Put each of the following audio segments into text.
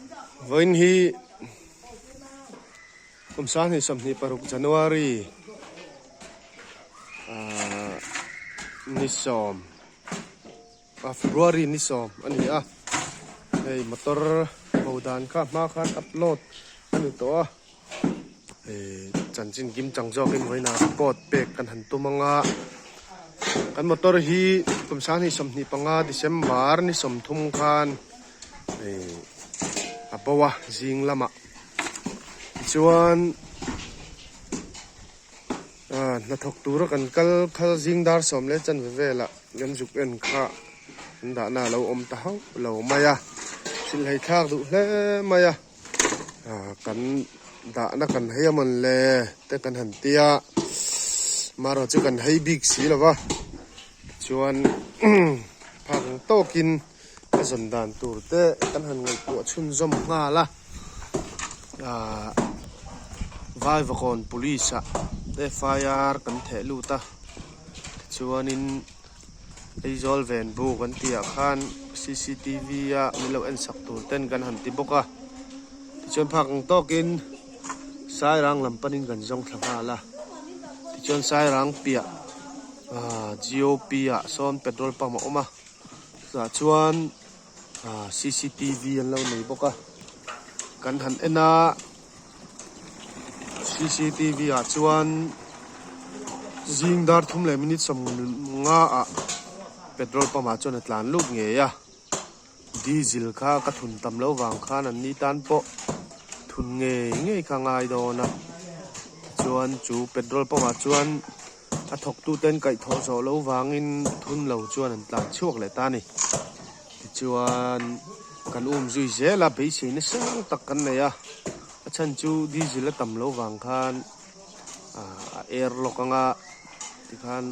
Vawiin hi kum 2026 January ahh ni sawm ah February ni sawm a ni a hei motor bo dan kha hma khan upload a ni tawh a eh chanchin kim chang zawkin vawiinah report pek kan han tum ang a kan motor hi kum 2025 December ni 30 khan. Hei a bo a zing lamah tichuan ah hnathawk tura kan kal khal zing dar sawm leh chanve velah kan zuk en kha an dahna a lo awm ta hauh lo mai a hrilhhei thlak duh hle mai a ah kan dahna kan hei a mawn le te kan han tia marawh chu kan hei bik si lo va tichuan phak ang tawkin. A zawn dan tur te kan han ngaihtuah chhunzawm nghal a ahh Vaivakawn police ah FIR kan theh lut a tichuanin Aizawl ven bu kan tih ah khan cctv a min lo en sak tur ten kan han ti bawk a tichuan phak ang tawkin Sairang lam panin kan zawng thla nghal a tichuan Sairang piah ahh GOP ah sawn petrol pump a awm a. Tah chuan ah cctv an lo nei bawk a kan han en a cctv ah chuan zing dar thum leh minute sawm nga ah petrol pump ah chuan a tlan lut ngei a diesel kha ka thun tam loh vang khan an ni tan pawh thun ngei ngei kha a ngai dawn a tichuan chu petrol pump ah chuan. A thawktuten kaihthawh zawh loh vangin thun lo chuan an tlan chhuak leh ta a ni. Tichuan kan um zui zel a, beisei nasa tak kan nei a, a chhan chu diesel a tam loh vang khan a air lock anga tikhan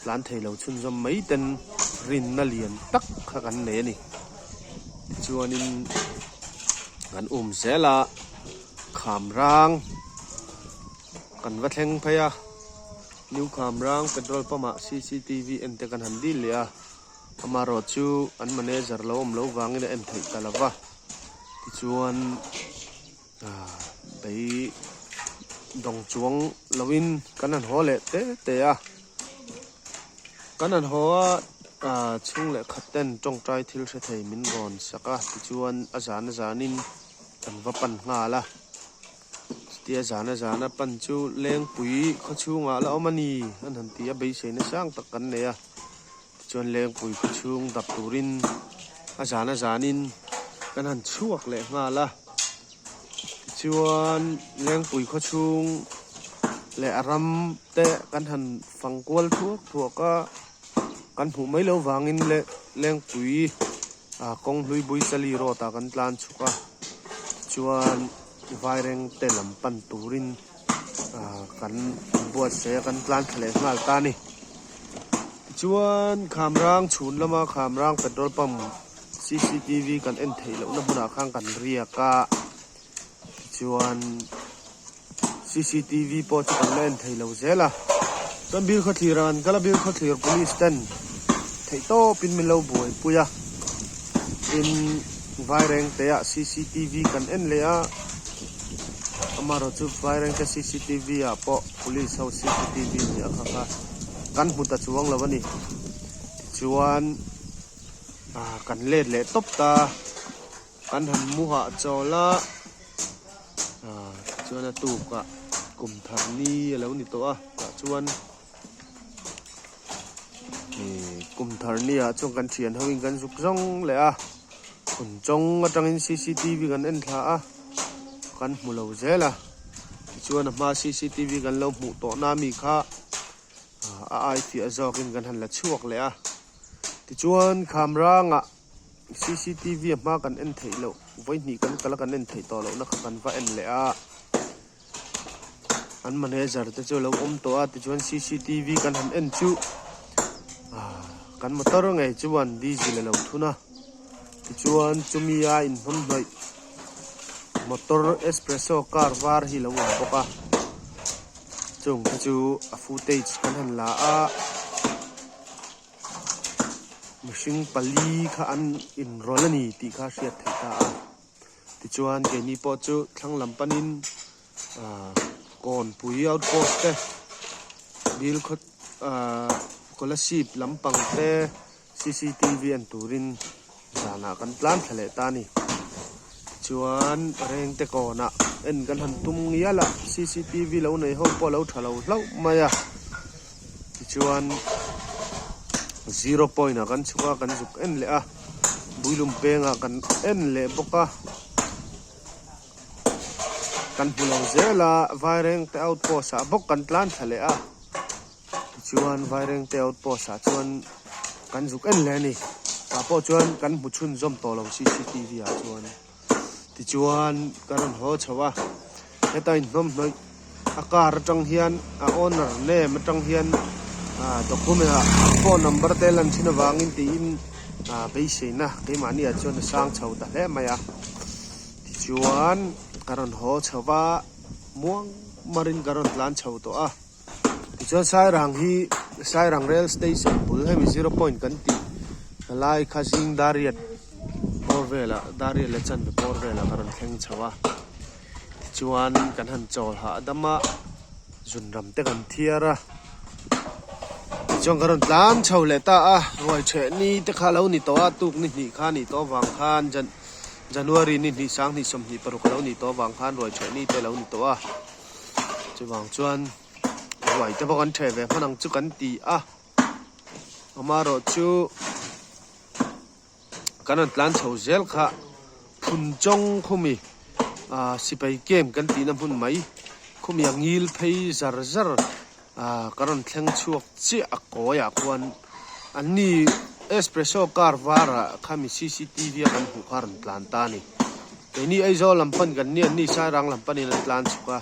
tlan thei lo chhunzawm mai ten rinna lian tak kha kan nei a ni. Tichuanin kan um zel a, kham rang. Kan va thleng phei a, New Khamrang petrol pump ah cctv en te kan han dil leh a, amaherawh chu an manager lo awm loh vangin a en theih ta lo va, tichuan ah bei dawng chuang loin kan han haw leh te te a, kan han haw a ah chhung leh khat ten tawngtai thil hre thei min rawn sak a, tichuan a zan a zanin kan va pan nghal a. Chutia zana zana pan chu Lengpui khaw chhungah la awm a ni an han ti a, beiseina sang tak kan nei a. Tichuan Lengpui khaw chhung dap turin a zana zanin kan han chhuak leh nghal a. Tichuan Lengpui khaw chhung leh a ram te kan han fang kual thuak thuak a, kan hmuh mai loh vangin Lengpui ah kawng hlui Buichali road ah kan tlan chhuk a tichuan Vaireng te lam pan turin ah kan buatsaih a kan tlan thla leh nghal ta a ni tichuan Khamrang chhun lama Khamrang petrol pump cctv kan en theih lohna hmunah khan kan riak a tichuan. Cctv pawh chu kan la en thei lo zel a, chuan Bilkhawthlir ah kan kal a, Bilkhawthlir police ten theih tawp in min lo buaipui a, tin Vairengte ah cctv kan en leh a, amaherawh chu Vairengte cctv ah pawh police ho cctv ni a kha kha kan hmu ta chuang lo a ni, tichuan ah kan let leh tawp ta. Kan han mu hah chawl a, ah tichuan a tukah kum thar ni a lo ni tawh a tah chuan ih kum thar ni ah chuan kan thian ho in kan zuk zawng leh a phun chawng atangin cctv kan en thla a kan hmu lo zel a tichuan a hma cctv kan lo hmuh tawh na mi kha ah a ai fiah zawkin kan han la chhuak leh a tichuan khamrangah. Cctv a hma kan en theih loh vawi hnih kan kal a kan en theih tawh loh na kha kan va en leh a an manager te chu a lo awm tawh a tichuan cctv kan han en chu ah kan motor ngei chuan diesel a lo thun a tichuan chumi a inhnawmhnawih motor espresso car var hi a lo awm bawk a chung te chu a footage kan han la a. Mihring pali kha an inrawlh a ni tih kha a hriat theih ta a. Tichuan keini pawh chu thlang lam panin ahh kawnpui outpost te dil khaw ahh kolasib lampang te cctv en turin zanah kan tlan thla leh ta a ni. Tichuan rengte kawnah en kan han tum ngial a cctv lo nei ho pawh a lo tha lo hlauh mai a tichuan zero point ah kan chhuk a kan zuk en leh a builum pengah kan en leh bawk a kan hmu lo zel a vairengte outpost ah bawk kan tlan thla leh a tichuan vairengte outpost ah chuan kan zuk en leh a ni tah pawh chuan kan hmu chhunzawm tawh lo cctv ah chuan tichuan ka rawn haw chho a heta inhnawmhnawih a car atang hian a owner name atang hian ah document ah phone number te lan thin avangin tiin ah beiseina keimahni ah chuan a sang chho ta hle mai a tichuan ka rawn haw chho va muang marin ka rawn tlan chho tawh a tichuan sairang hi sairang rail station bul hemi zero point kan tih lai kha zing dariat bawr velah dariat leh chanve bawr velah ka rawn thleng chho a. Tichuan kan han chawl hah dam a, zunram te kan thiar a, tichuan kan rawn tlan chho leh ta a, ruai chheh ni te kha a lo ni tawh a, tuk ni hnih kha a nih tawh avang khan Jan January ni hnih sanghnih 26 a lo nih tawh avang khan ruai chheh ni te a lo ni tawh a, chuvang chuan ruai te pawh kan chheh ve hman ang chu kan ti a, amaherawhchu. Kan rawn tlan chho zel kha Phunchawng khumi ah sipai camp kan tihna hmun mai khumi a ngil phei zar zar ah kan rawn thleng chhuak chiah a kawiah khuan an ni espresso car varah khami cctv a kan hmuh kha a rawn tlan ta a ni. Keini Aizawl lam pan kan nia an ni Sairang lam panin an tlan chhuk a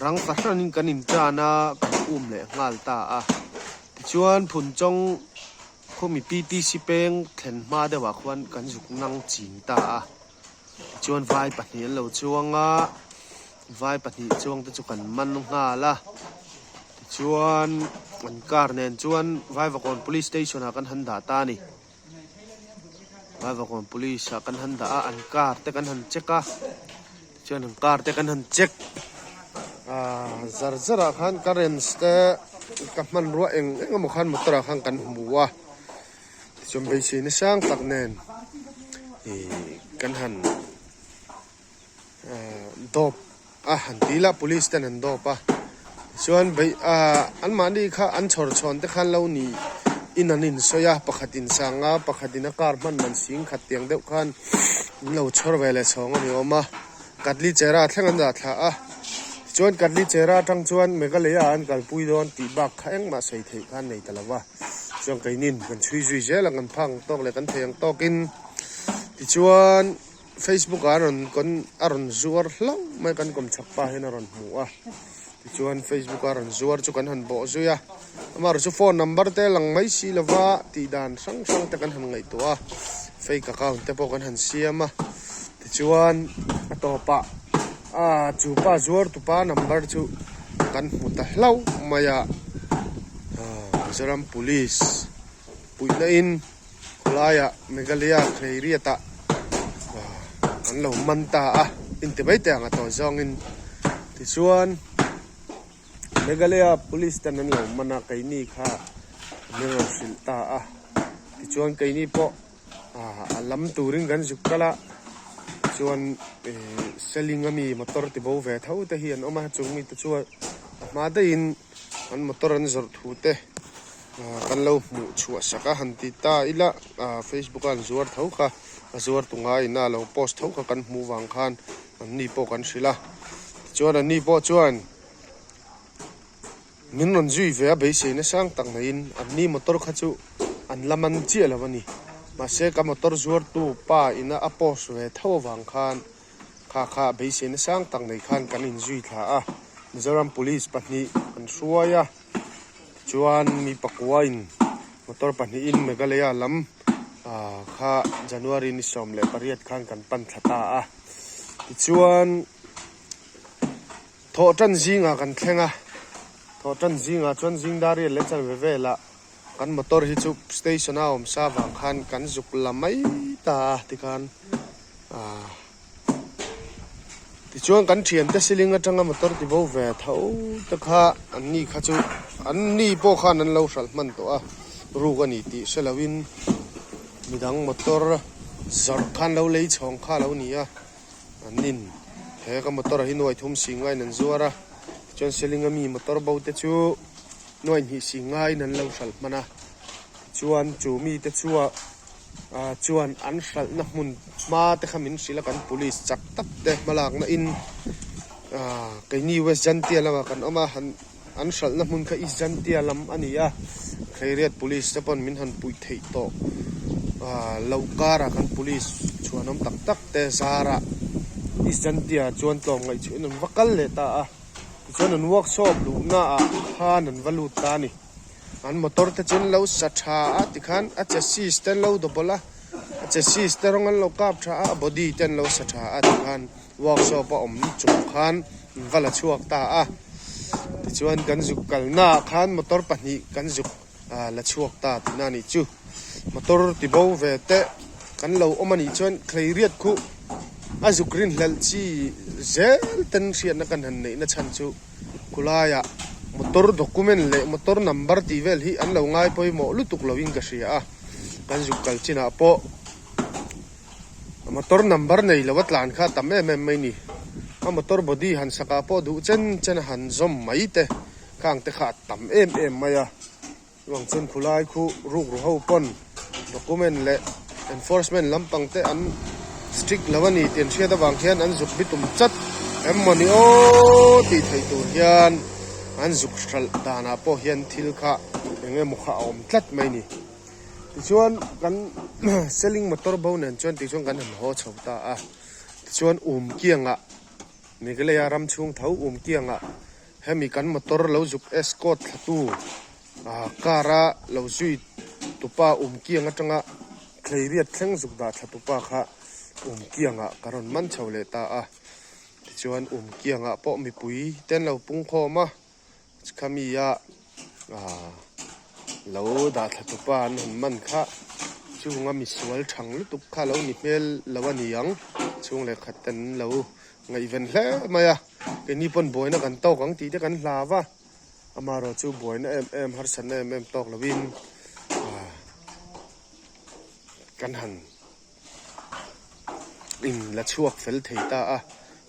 rang fahranin kan intan a kan um leh nghal ta a tichuan Phunchawng. Khawmi PTC peng thlen hma deuhah khuan kan zuk nang ching ta a, tichuan vai pahnih an lo chuang a, vai pahnih chuang te chu kan man nghal a, tichuan an car nen chuan Vaivakawn Police Station ah kan han dah ta a ni. Vaivakawn Police ah kan han dah a, an car te kan han check a, tichuan an car te kan han check ah zar zar ah khan currents te ka hmanrua eng eng emaw khan motor ah khan kan hmu a tichuan beisei na sang tak nen ih kan han ah dawp a han ti ila police ten an dawp a tichuan bei ah anmahni kha an chhawr chhawn te khan lo ni in an insawi a pakhat in sang a pakhat in a car hman man sing khat tiang deuh khan an lo chhawr ve leh chhawng a ni awm a Katli Chera thleng an dah thla a tichuan Katli Chera atang chuan Meghalaya an kalpui dawn tih bak kha engmah sawi theih kha an nei ta lo va chuan keinin kan chhui zui zel ang kan phak ang tawk leh kan thei ang tawkin tichuan Facebook ah a rawn kawn a rawn zuar hlauh mai kan kawmchhak pa hian a rawn hmu a tichuan Facebook ah a rawn zuar chu kan han bawh zui a amaherawh chu phone number te lang mai si lova tih dan hrang hrang te kan han ngaihtuah a fake account te pawh kan han siam a tichuan a tawpah ah chu pa zuar tupa number chu kan hmu ta hlauh mai a ah Mizoram police puihna in. Khawlaiah Meghalaya Kheiriatah an lo man ta a, inti mai teh ang a tawi zawngin. Tichuan Meghalaya Police ten an lo man a, keini kha min rawn hrilh ta a. Tichuan keini pawh a lam turin kan zuk kal a, chuan Seling ami motor ti bo ve tho te hi an awm a, chung mite chuan a hma daihin an motor an zawrh thu te kan lo hmuh chhuah sak a han ti ta ila ah facebook a an zuar tho kha a zuar tu ngaiin a lo post tho kha kan hmuh vang khan an ni pawh kan hrilh a tichuan an ni pawh chuan min rawn zui ve a beisei na sang tak maiin an ni motor kha chu an la man chiah lo a ni mahse ka motor zuar tu pa ina a post ve tho avang khan. Kha kha beisei na sang tak nei khan kan inzui thla a, Mizoram Police pahnih an hruai a, tichuan mi pakuain motor pahnihin Meghalaya lam ah kha January ni 18 khan kan pan thla ta a, tichuan thawh tan zingah kan thleng a, thawh tan zingah chuan zing dar riat leh chanve velah kan motor hi chu station a awm sa vang khan kan zuk la mai ta a tikhan. Ahh. Tichuan kan thiante ceiling atanga motor ti bo ve tho te kha an ni kha chu an ni pawh khan an lo hralh hman tawh a ruk a ni tih hre loin midang motor zawrh khan lo lei chhawng kha a lo ni a an nin he ka motor hi nuai thum si ngaiin an zuar a tichuan ceiling a mi motor bo te chu nuai hnih si ngaiin an lo hralh hman a tichuan chu mite chua. Ah chuan an hralhna hmun hma te kha min hrilh a kan police chak tak te hmalakna in ah keini west jantia lamah kan awm a han an hralhna hmun kha east jantia lam a ni a Khleiriat police te pawn min han puih theih tawh ah loh karah kan police chhuanawm tak tak te zarah east jantia chuan tlawmngaih chhuahin an va kal leh ta a tichuan an workshop luhna ah khan an va lut ta a ni. An motor te chu an lo sa tha a tikhan a chassis te an lo double a a chassis te rawng an lo kap tha a a body te an lo sa tha a tikhan workshop a awm chung khan an va la chhuak ta a tichuan kan zuk kalna ah khan motor pahnih kan zuk ah la chhuak ta tihna a nih chu motor ti bo ve te kan lo awm a nih chuan thleiriat khuh a zuk rinhlelh chi zel ten hriatna kan han neihna chhan chu. Khulaiah motor document leh motor number tih vel hi an lo ngai pawimawh lutuk loin ka hria a, kan zuk kal chinah pawh motor number nei lo a tlan kha a tam em em mai ni. A motor body han sakah pawh duh chen chen a han zawm mai te khang te kha a tam em em mai a. Chuvang chuan khulai khu rukru ho pawn document leh enforcement lampang te an strict lo a ni tih an hriat avang hian an zuk bitum chat em maw ni aw tih theih tur hian an zuk hralh danah pawh hian thil kha eng emaw kha a awm tlat mai a ni. Tichuan kan selling motor bo nen chuan tichuan kan han haw chho ta a tichuan um kiangah Meghalaya ram chhung tho um kiangah Hemi kan motor lo zuk escort thlatu ah car a lo zui tupa um kiang atanga thleiriat thleng zuk dah thla tupa kha um kiangah ka rawn man chho leh ta a tichuan um kiangah pawh mipui te an lo pung khawm a khami a ah lo dah thla tupa an han man kha chunga misual thang lutuk kha lo ni hmel lo a ni ang chhung leh khat te an lo ngaihven hle mai a. Keini pawn buaina kan tawk ang tih te kan hlau a, amaherawh chu buaina em em harsatna em em tawk lovin ah kan han in la chhuak fel thei ta a,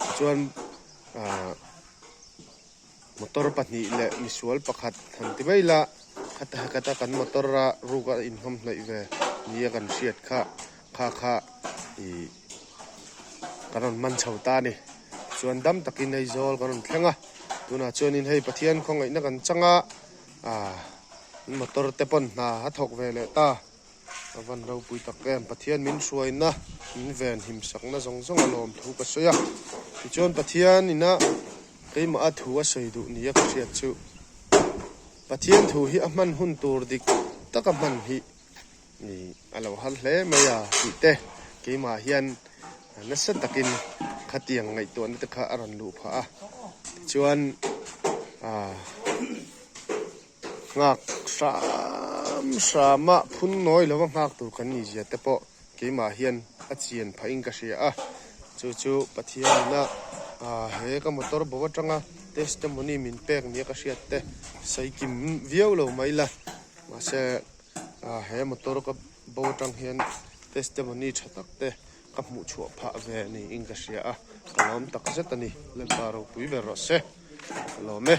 tichuan ah motor pahnih leh misual pakhat han ti mai la khata hekhata kan motor a ruk a inhawm hnaih ve nia kan hriat kha kha kha ih kan rawn man chho ta a ni. Chuan dam takin Aizawl kan rawn thleng a, tunah chuanin hei Pathian khawngaihna kan chang a, ah motor te pawn hna a thawk ve leh ta, a van ropui tak em, Pathian min hruaina min ven him sakna zawng zawng a lawm thu ka sawi a, tichuan Pathian ina keimah a thu a sawi duh nia ka hriat chu Pathian thu hi a hman hun tur dik taka hman hi Ni a lo har hle mai a tih te keimah hian nasa takin khatiang ngaihtuahna te kha a rawn luh phah a tichuan ah nghak hram hram a phun nawi lova nghak tur kan ni zia te pawh keimah hian a chian phahin ka hria a chu chu Pathianina ah he ka motor bo atanga testimony min pek nia ka hriat te sawi kim viau lo mai la mahse. Ah he motor ka bo atang hian testimony tha tak te ka hmuh chhuah phah ve niin ka hria a ka lawm tak zet a ni Lalpa ropui ber rawh se ka lawm e.